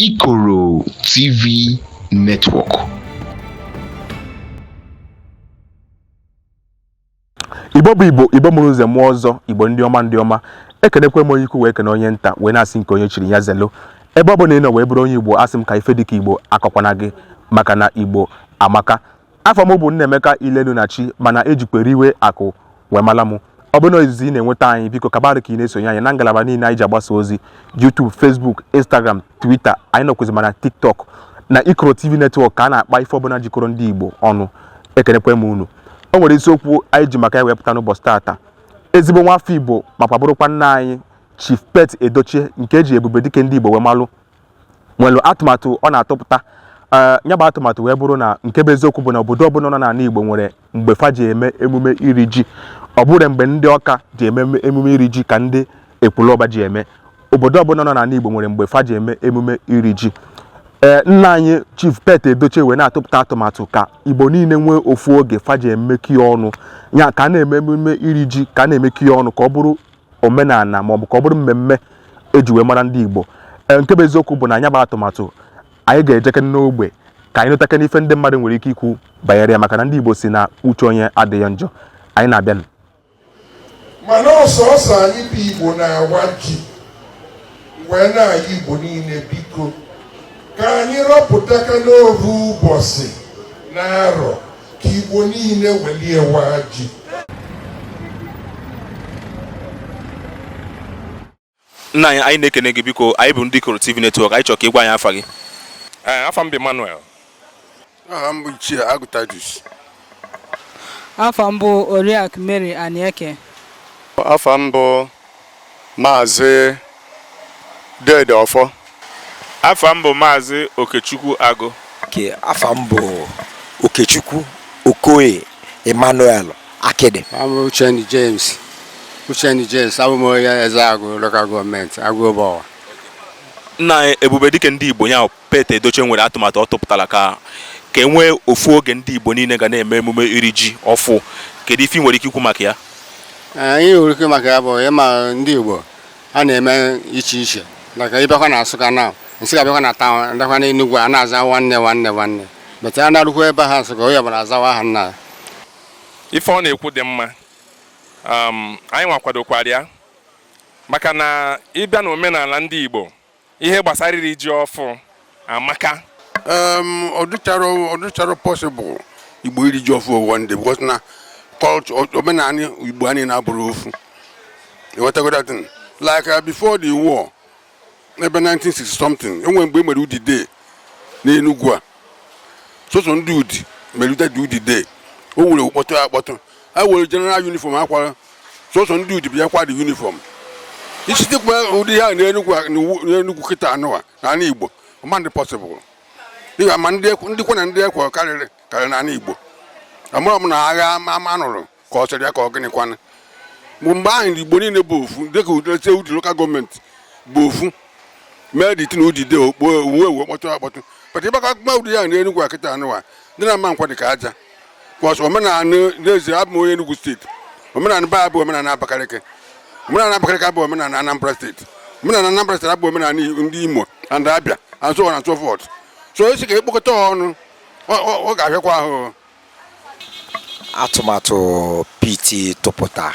Ikoro TV Network. Igbo bụ Igbo, Igbo mụrụ nze mụọ ọzọ, Igbo ndị ọma, ndị ọma, ekenekwe m onye ukwu wee kene onye nta, wee na-asị nke onye chiri ya zelo. Ebe ọ bụla ị nọ wee bụrụ onye Igbo, asị m ka ife dịka Igbo akọkwana gị, maka na Igbo amaka. Afa m bụ Nnaemeka Ilelu na Chi, mana ejikwere iwe akụ wee mala m. Ọ bụrụ na izizi ị na-enweta anyị, biko kabarụ ka ị na-esonye anyị na ngalaba niile anyị ji agbasa ozi: YouTube, Facebook, Instagram, Twitter. Anyị nọkwụzi mana TikTok na Ikoro TV Network, ka a na-akpa ife ọbụla jikọrọ ndị Igbo ọnụ. Ekenekwe m unu. O nwere isiokwu anyị ji maka ya wee pụta n'ụbọchị taata. Ezigbo nwafọ Igbo, makwa bụrụkwa nna anyị, Chief Pete Edochie, nke eji ebube dike ndị Igbo wee malụ, nwere atụmatụ ọ na-atụpụta. Ee, ya bụ atụmatụ wee bụrụ na nke bụ eziokwu bụ na obodo ọbụla nọ n'ala Igbo nwere mgbe fa ji eme emume iri ji. Ọ bụrụ mgbe ndị Ọka ji eme emume iri ji ka ndị Ekwulọba ji eme. Obodo ọbụla nọ n'ala Igbo nwere mgbe fa ji eme emume iri ji. Ee, nna anyị Chief Pete Edochie wee na-atụpụta atụmatụ ka Igbo niile nwee ofu oge fa ji emekọ ya ọnụ, ya ka a na-eme emume iri ji, ka a na-emekọ ya ọnụ, ka ọ bụrụ omenala maọbụ ka ọ bụrụ mmemme eji wee mara ndị Igbo. Ee, nke bụ eziokwu bụ na anya bụ atụmatụ, anyị ga-ejeke n'ogbe ka anyị nụtake n'ife ndị mmadụ nwere ike ikwu banyere ya, maka na ndị Igbo si na uche onye adịghị njọ. Anyị na-abịa. Mana ọsọsọ anyị bụ Igbo na-awa ji, wee na-ayọ Igbo niile, biko, ka anyị rọpụtaka n'ovu ụbọchị na-arọ ka Igbo niile welie waa ji. Nna anyị, anyị na-ekene gị. Biko, anyị bụ ndị Ikoro TV Network. Anyị chọrọ ka ị gwa anyị afa gị. Ee, afa m bụ Emmanuel. Aha m bụ Ichie Agụ Titus. Afa m bụ Oriakụ Mary Anieke. Afa m bụ Maazị Dede Ọfọ. Afa m bụ Maazị Okechukwu Agụ. Ke afa m bụ Okechukwu Okoye Emmanuel Akidi. Abụ Uchendu James, Uchendu James. Abụ m onye Ezeagụ Local Government, Agụ Obeọwa. Nna anyị, ebube dike ndị Igbo ya, Pete Edochie, nwere atụmatụ ọ tụpụtara ka e nwee ofu oge ndị Igbo niile ga na-eme emume iri ji ọfụ. Kedu ife ị nwere ike ikwu maka ya? Anyị nwere ike maka ya bụ ịma ndị Igbo a na-eme iche iche, maka ịbịakwa na Nsụka, na Nsụka, bịakwa na town, ndakwa na Enugu, a na-aza nwanne, nwanne, nwanne, bete a na-arụkwa ebe ha Nsụka, onye ọbụla azawa aha nna ya. Ife ọ na-ekwu dị mma. Anyị nwa kwadokwara ya, maka na ịbịa n'omenala ndị Igbo, ihe gbasara iri ji ọfụ amaka. Ọ dịchara possible Igbo iri ji ọfụ one day, because na culture, omenala Igbo anyị na-abụrụ ofu. Ịghọtago that thing? Like before the war, ebe 1960 something, enwere mgbe e mere Udi Day n'Enugu a. Sọsọ ndị Udi mere dị Udi Day. O were kpọtụ akpọtụ, a were general uniform akwa, sọsọ ndị Udi bịa kwa the uniform. Isitekwa ụdị ha n'Enugu n'Enugu kịta anụwa n'ala Igbo, ọma ndị possible dịka ma ndị ndị kwe na ndị ekwe karịrị karịrị n'ala Igbo. Amara m na agha ama anụrụ ka ọ sịrị ya ka ọ gịnị kwanụ. Mgbe ahụ ndị Igbo niile bụ ofu, dịka udete Udi Local Government bụ ofu, mee dị na Udi Day okpo uwe uwe kpọtụ akpọtụ pata. Ịgbakọ akpụkpọ ụdị ya n'Enugwu a kịta anụwa, ndị na-ama nkwa dị ka aja kọs. Omenala n'ezie, abụ m onye Enugu Steeti. Omenala be abụ omenala Abakaliki. Omenala Abakaliki abụ omenala Anambra Steeti. Omenala Anambra Steeti abụ omenala ndị Imo and Abia and so on and so forth. So esi ka ekpokọta ọnụ, ọ ga-ahịakwa ahụ. Atụmatụ PT tụpụta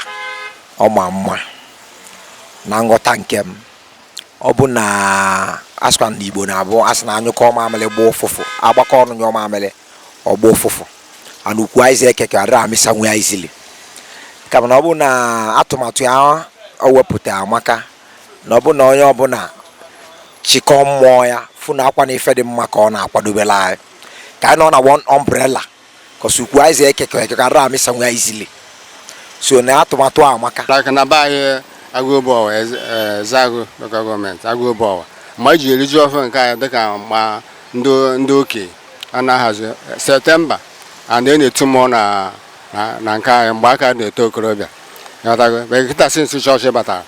ọma mma na nghọta nke m. Ọ bụ na asịkwa na Igbo na-abụ asị na anyụkọ mamịrị gbaa ụfụfụ, agbakọ ọnụ nyụọ mamịrị ọgba ụfụfụ, ana ukwu anyị eke ka adịrị amịsa nwe anyị zili. Kama na ọ bụ na atụmatụ ya o wepụta amaka, na ọ bụ na onye ọbụla chịkọọ mmụọ ya, fụ na akwa na ife dị mma ka ọ na-akwadobere anyị, ka anyị nọ na one umbrella, kọsị ukwu anyị eke ka eke ka adịrị amịsa nwe anyị zili. So na atụmatụ a amaka. Like na be anyị, Agụ Obeọwa, Ezeagụ Local Government, Agụ Obeọwa, mgbe anyị ji eri ji ọfụ nke anyị, dịka mgba ndị okenye a na-ahazi September and a na-etu mmụọ na nke anyị mgbe aka na-eto okorobịa. Ghọtago? Kịta since chọọchị batara,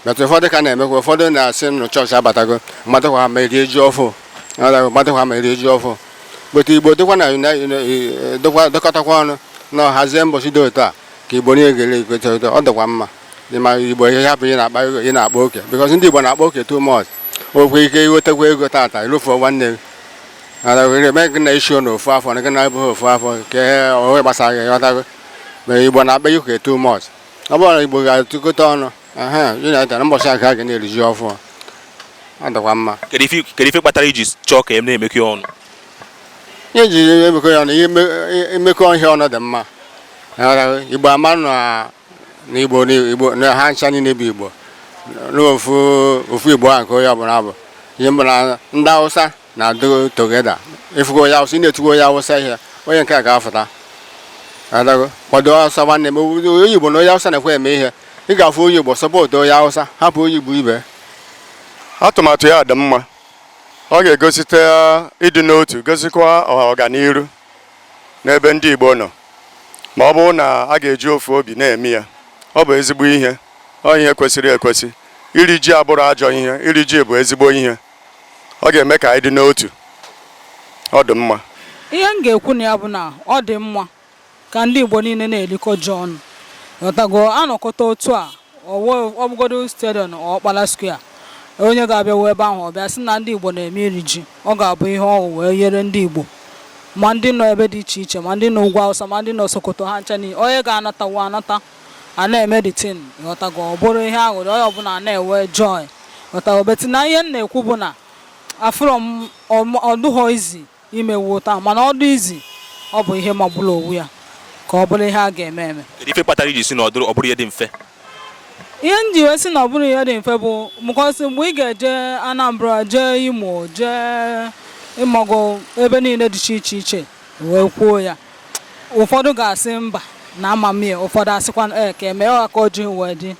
but ụfọdụ ka na-emekwa, ụfọdụ na-asị na chọọchị abatago, mmadụ kwa ma erie ji ọfụ. Ghọtago? Mmadụ kwa ma erie ji ọfụ, but Igbo dịkwa na dịkwa dịkọtakwa ọnụ na hazie mbọchị dị otu a ka Igbo niile ga-ere ekweta. Ọ dịkwa mma dị ma Igbo ihe hapụ ị na-akpa oke, because ndị Igbo na-akpa oke too much. Okwe ike iwetakwa ego tata ilofuo nwanne gị ana were mee gị na isi na ofu afọ na gị na abụghị ofu afọ nke onwe gbasara gị, ghọtago? Ma Igbo na-akpa ike too much. Ọ bụrụ na Igbo ga-atụkọta ọnụ ehe united na mbọchị aka ga na-eri ji ọfụ, ọ dịkwa mma. Kedu ife kpatara iji chọọ ka e na-emekọ ya ọnụ? Ihe ji emekọ ya ọnụ, imekọ ihe ọnụ dị mma. Igbo ama na Igbo na Igbo na ha ncha niile bụ Igbo n'ofu ofu Igbo ahụ nke onye ọbụla bụ ihe mbụ na ndị Hausa na-adụ together. Ịfụgo onye Hausa, ị na-etugo onye Hausa ihe onye nke a ga-afụta adago kwado Hausa nwanne m. Onye Igbo na onye Hausa na-ekwe eme ihe, ị ga-afụ onye Igbo support onye Hausa, hapụ onye Igbo ibe. Atụmatụ ya dị mma. Ọ ga-egosite ịdị n'otu, gosikwa ọganiru n'ebe ndị Igbo nọ, ma ọ bụrụ na a ga-eji ofu obi na-eme ya. Ọ bụ ezigbo ihe, ọ ihe kwesịrị ekwesị. Iri ji abụrụ ajọ ihe. Iri ji bụ ezigbo ihe. Ọ ga-eme ka anyị dị n'otu. Ọ dị mma. Ihe m ga-ekwu na ya bụ na ọ dị mma ka ndị Igbo niile na-erikọ ji ọnụ, ghọtago? Anọkọta otu a, ọ bụgodo stadium, Ọkpala Square, onye ga-abịawa ebe ahụ, ọ bịa sị na ndị Igbo na-eme iri ji, ọ ga-abụ ihe ọṅụ wee nyere ndị Igbo, ma ndị nọ ebe dị iche iche, ma ndị nọ ugwu Awụsa, ma ndị nọ Sokoto, ha ncha niile. Onye ga-anatawa anata, a na-eme the thing, ghọtago? Ọ bụrụ ihe aṅụrị, onye ọbụla na-enwe joy, ghọtago? But na ihe m na-ekwu bụ na afụrọ m ọdụghọ izi imewu taa, mana ọ dị izi, ọ bụ ihe magburu onwe ya ka ọ bụrụ ihe a ga-eme eme. Kedu ife kpatara iji si na ọ bụrụ ihe dị mfe? Ihe m ji wee sị na ọ bụrụ ihe dị mfe bụ because mgbe ị ga-eje Anambra, jee Imo, jee ịmago ebe niile dị iche iche wee kwuo ya, ụfọdụ ga-asị mba na amamihe, ụfọdụ asịkwa ee ka eme ya, ka o ji wee dị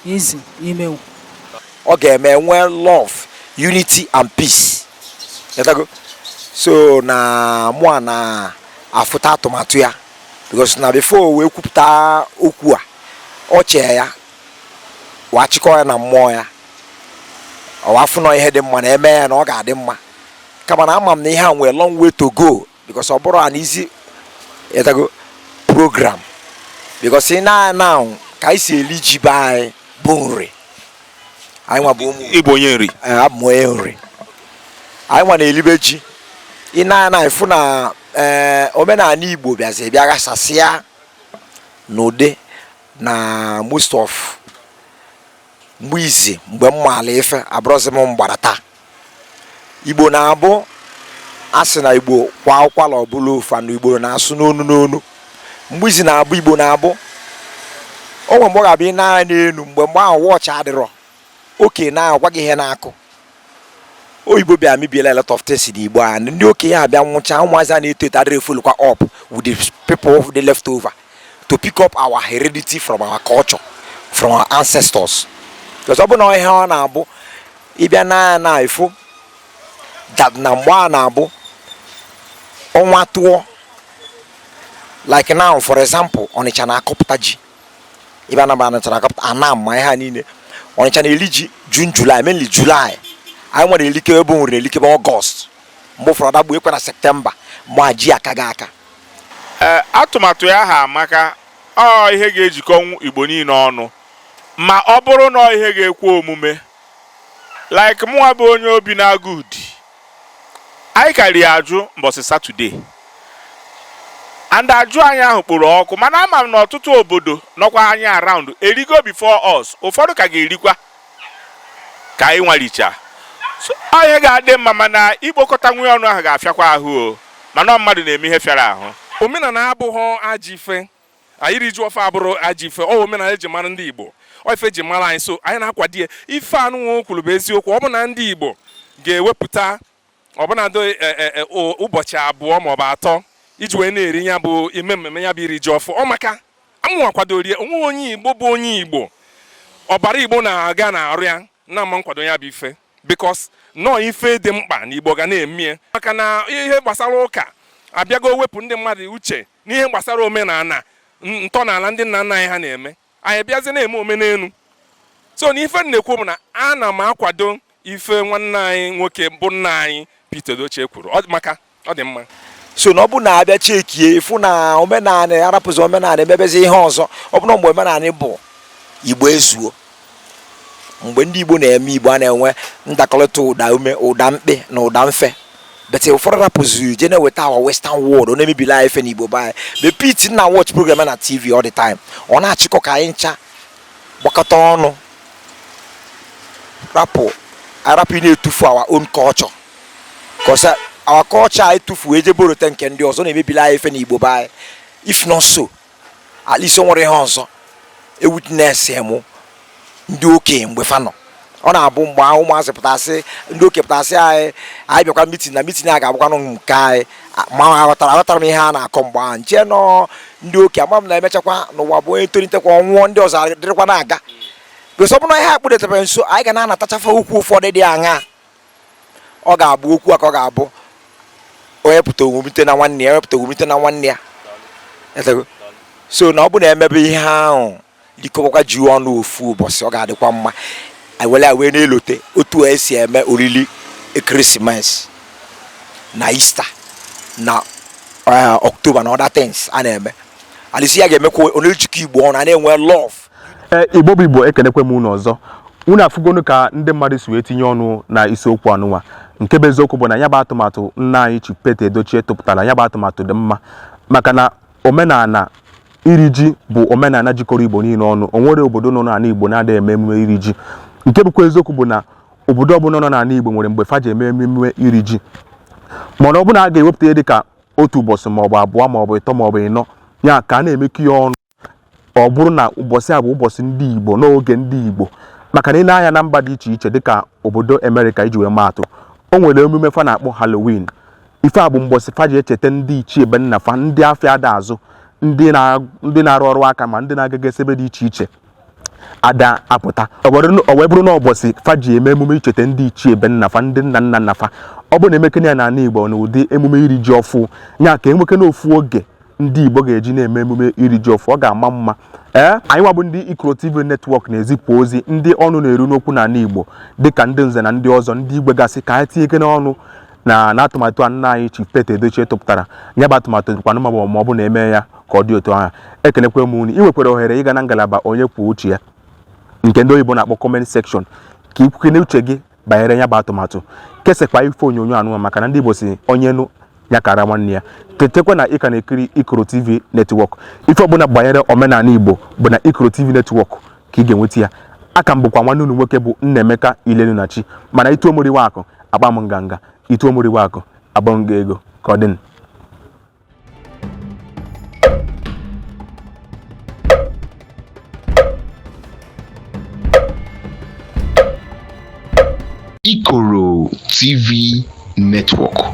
izi imewu. Ọ ga-eme nwee love, unity and peace. Ịghọtago? So na mụ a na-afụta atụmatụ ya, because na before wee kwupụta okwu a, ọ chee ya wee chịkọ ya na mmụọ ya, ọ wee afụ na ihe dị mma na eme ya, na ọ ga-adị mma. Kama na ama m na ihe a nwee long way to go, because ọ bụrụ an easy, ịghọtago, program, because ị na now ka anyị si eli ji be anyị bụ nri anyị nwa bụ ụmụ Ịbụ onye nri? Ee, abụ m onye nri. Anyị nwa na-elibe ji. Ị na ịfụ na ee omenala Igbo bịazi bịa ghasasịa n'ụdị na most of mgbe izi mgbe m maala ife abụrụzi m mgbara taa. Igbo na-abụ asị na Igbo kwa ụkwala ọbụla ofu na Igbo na-asụ n'onu n'onu. Mgbe izi na-abụ Igbo na-abụ o nwere mgbe ọ ga-abụ ị na-anya n'elu mgbe ahụ watch adịrọ oke na-agwa gị ihe na-akụ. Oyibo bịa mebiela a lot of things n'Igbo a. Ndị okenye abịa nwụcha, ụmụazị a na-eto eto adịrị follow kwa up with the people the left over to pick up our heredity from our culture, from our ancestors, because ọ bụ na ihe ọ na-abụ ịbịa na na ifo that na mgbe a na-abụ ọnwa tụọ, like now, for example, Ọnịcha na-akọpụta ji. Ịbịa na Ọnịcha na-akọpụta anam, ma ihe a niile. Ọnịcha na-eri ji June, July, mainly July. Anyị nwere erikebe ebe nwere erikebe August, mgbe ụfọdụ adagbu ekwe na September, mgbe a ji aka gị aka. Ee, atụmatụ ya ha amaka. Ọ ihe ga-ejikọnwu Igbo niile ọnụ, ma ọ bụrụ na ọ ihe ga-ekwe omume. Like mụnwa bụ onye obi na-agụ udi, anyị karị ajụ mbọsị Saturday, and ajụ anyị ahụ kporo ọkụ, mana ama m na ọtụtụ obodo nọkwa anyị around erigo before us. Ụfọdụ ka ga-erikwa ka anyị nwalicha. So ọ ihe ga-adị mma, mana ikpokọta nwunye ọnụ ahụ ga-afịakwa ahụ o, mana ọ mmadụ na-eme ihe fịara ahụ. Omenala abụghị ajọ ife. Anyị iri ji ọfụ abụrụ ajọ ife. Ọ omenala eji mara ndị Igbo, ọ ife eji mara anyị, so anyị na-akwado ya. Ife anụnwa kwuru bụ eziokwu. Ọ bụ na ndị Igbo ga-ewepụta ọbụnadị ụbọchị 2 maọbụ 3 iji wee na-eri ya bụ ime mmemme ya bụ iri ji ọfụ, ọ maka amụnwa kwadorie onwe onye Igbo bụ onye Igbo, ọbara Igbo na-aga na-arụ ya na ama nkwado ya bụ ife, because nọọ ife dị mkpa na Igbo ga na-emie, maka na ihe gbasara ụka abịago wepụ ndị mmadụ uche n'ihe gbasara omenala, ntọala ndị nna nna anyị ha na-eme. Anyị bịazie na-eme omenelu. So na ife m na-ekwu bụ na ana m akwado ife nwanne anyị nwoke bụ nna anyị Pete Edochie kwuru. Ọ dị maka ọ dị mma. So na ọ bụ na abịa chekie ịfụ na omenala arapụzi omenala, emebezi ihe ọzọ. Ọ bụ na mgbe omenala bụ Igbo ezuo. Mgbe ndị Igbo na-eme Igbo, a na-enwe ndakọrịta ụda ume, ụda mkpị na ụda mfe, but ụfọdụ rapụziri je na-eweta our western world. Ọ na-emebili anyị ife n'Igbo be anyị. But Pete na watch program ya na TV all the time, ọ na-achịkọ ka anyị ncha gbakọta ọnụ, rapụ arapụ ị na-etufu our own culture, cause our culture anyị tufuo eje borote nke ndị ọzọ, na-emebili anyị ife n'Igbo be anyị. If not so, at least o nwere ihe ọzọ e witness mụ ndị okenye mgbe fa nọ. Ọ na-abụ mgbe ahụ ụmụazị pụtasị, ndị okenye pụtasị, anyị bịakwa meeting, na meeting a ga-abụkwanụ nke anyị. Ma aghọtara m ihe a na-akọ mgbe ahụ, nche nọ ndị okenye ama m na emechakwa n'ụwa bụ onye tolitekwa ọnwụọ, ndị ọzọ adịrịkwa na-aga, because ọ bụrụ na ihe a kpụdetebe nso, anyị ga na-anatachafa okwu ụfọdụ dị aṅaa. Ọ ga-abụ okwu a ka ọ ga-abụ onye pụta owumite na nwanne ya, onye pụta owumite na nwanne ya. So na ọ bụ na emebe ihe ahụ, likọbakwa ji ọnụ ofu ụbọchị, ọ ga-adịkwa mma. Ewere ya wee na-elote otu esi eme oriri ekeresimesi na Easter na October na other things a na-eme. Alisi ya ga-emekwa ọ na-ejikọ Igbo ọnụ, a na-enwe love. Ee, Igbo bụ Igbo, ekenekwe m unu ọzọ. Unu afụgonu ka ndị mmadụ si wee tinye ọnụ na isiokwu anụnwa. Nke bụ eziokwu bụ na ya bụ atụmatụ nna anyị Chief Pete Edochie tụpụtara, ya bụ atụmatụ dị mma, maka na omenala iri ji bụ omenala jikọrọ Igbo niile ọnụ. O nwere obodo nọ n'ala Igbo na-adịghị eme emume iri ji. Nke bụkwa eziokwu bụ na obodo ọbụla nọ n'ala Igbo nwere mgbe fa ji eme emume iri ji, mana ọ bụrụ na a ga-ewepụta ihe dịka otu ụbọchị maọbụ abụọ maọbụ ịtọ maọbụ ịnọ ya ka a na-emekọ ya ọnụ, ọ bụrụ na ụbọchị a bụ ụbọchị ndị Igbo n'oge ndị Igbo. Maka na ị na-anya na mba dị iche iche, dịka obodo Amerịka iji wee maa atụ, o nwere emume fa na-akpọ Halloween. Ife a bụ mbọsị fa ji echeta ndị ichie be nna fa, ndị afịa ada azụ, ndị na-arụ ọrụ aka, ma ndị na-agagasị ebe dị iche iche ada apụta. Ọ wee bụrụ na ụbọchị fa ji eme emume icheta ndị ichie be nna fa, ndị nna nna nna fa. Ọ bụrụ na emekene ya n'ala Igbo na ụdị emume iri ji ọfụ ya, ka enweke n'ofu oge ndị Igbo ga-eji na-eme emume iri ji ọfụ, ọ ga-ama mma. Ee, anyị nwa bụ ndị Ikoro TV Network na-ezipụ ozi ndị ọnụ na-eru n'okwu n'ala Igbo, dịka ndị nze na ndị ọzọ, ndị igwe gasị, ka anyị tinye ike n'ọnụ na atụmatụ a nna anyị Chief Pete Edochie tụpụtara. Ya bụ atụmatụ dịkwanụ mma ma ọ bụ na eme ya ka ọ dị otu ahụ. Ekenekwe m unu. Ị nwekwara ohere ịga na ngalaba onye kwuo uche ya, nke ndị oyibo na-akpọ comment section, ka ikwukene uche gị banyere ya bụ atụmatụ. Kesakwa ife onyonyo anụnwa, maka na ndị Igbo si onye nụ ya kara nwanne ya. Chetakwa na ị ka na-ekiri Ikoro TV Network. Ife ọbụla banyere omenala Igbo bụ na Ikoro TV Network ka ị ga-enweta ya. Aka m bụkwa nwanne unu nwoke bụ Nnaemeka Ilelunachi. Mana ituo moriwe akụ agba m nganga, ituo moriwe akụ abọ nga ego. Ka ọ dị. Ikoro TV Network.